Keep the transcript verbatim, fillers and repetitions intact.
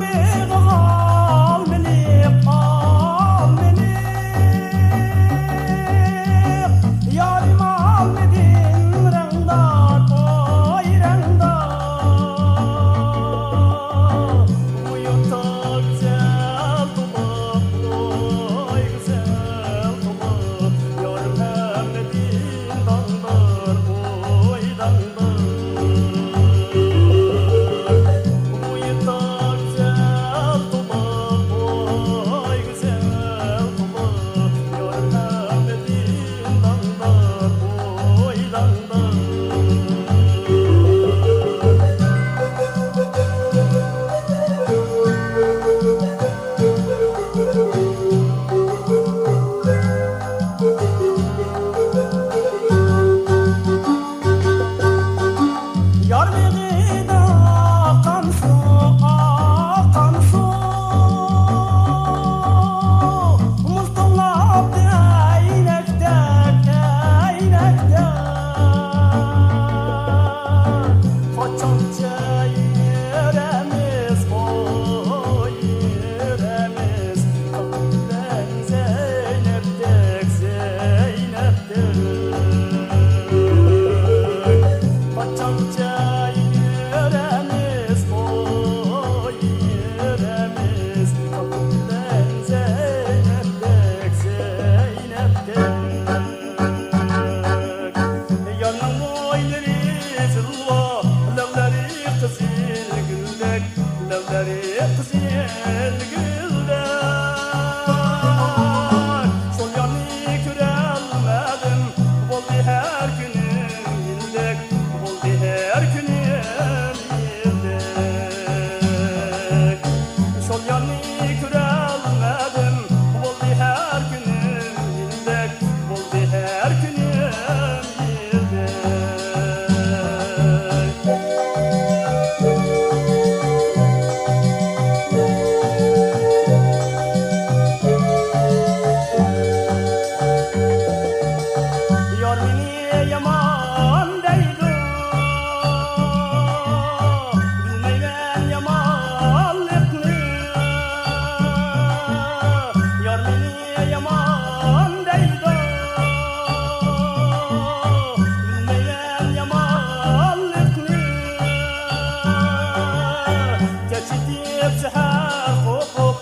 بېغىغا ئالمىنى، ئالمىنى، يارىم ئالمىدىن رەڭدار، ئوي رەڭدار. بۇ يۇرتتا گۈزەل تۇغۇپ، ئوي گۈزەل تۇغۇپ، يارىم ھەممىدىن داڭدار، ئوي داڭدار. يار بېغىدا ئاققان سۇ، ئاققان سۇ، مۇز توڭلاپ ئەينەكتەك، ئەينەكتەك. قاچانچە يۈرەمىز، قوي يۈرەمىز، قىلىپ بىلەن زەينەپتەك، زەينەپتەك. قاچانچە يۈرەمىز، قوي يۈرەمىز، قىلىپ بىلەن زەينەپتەك، زەينەپتەك. يارنىڭ مويلىرى زىلۋا، لەۋلىرى قىزىل گۈلدەك، لەۋلىرى قىزىل گۈلدەك. شول يارنى كۆرەلمەدىم، بولدى ھەر كۈنۈم يىلدەك، بولدى ھەر كۈنۈم يىلدەك. شول يارنى كۆرەلمەدىم، بولدى ھەر كۈنۈم يىلدەك، بولدى ھەر كۈنۈم يىلدەك. يار مېنى يامان دەيدۇ، بىلمەيمەن يامانلىقنى. يار مېنى يامان دەيدۇ، بىلمەيمەن يامانلىقنى. كەچ يېتىپ سەھەر قوپۇپ،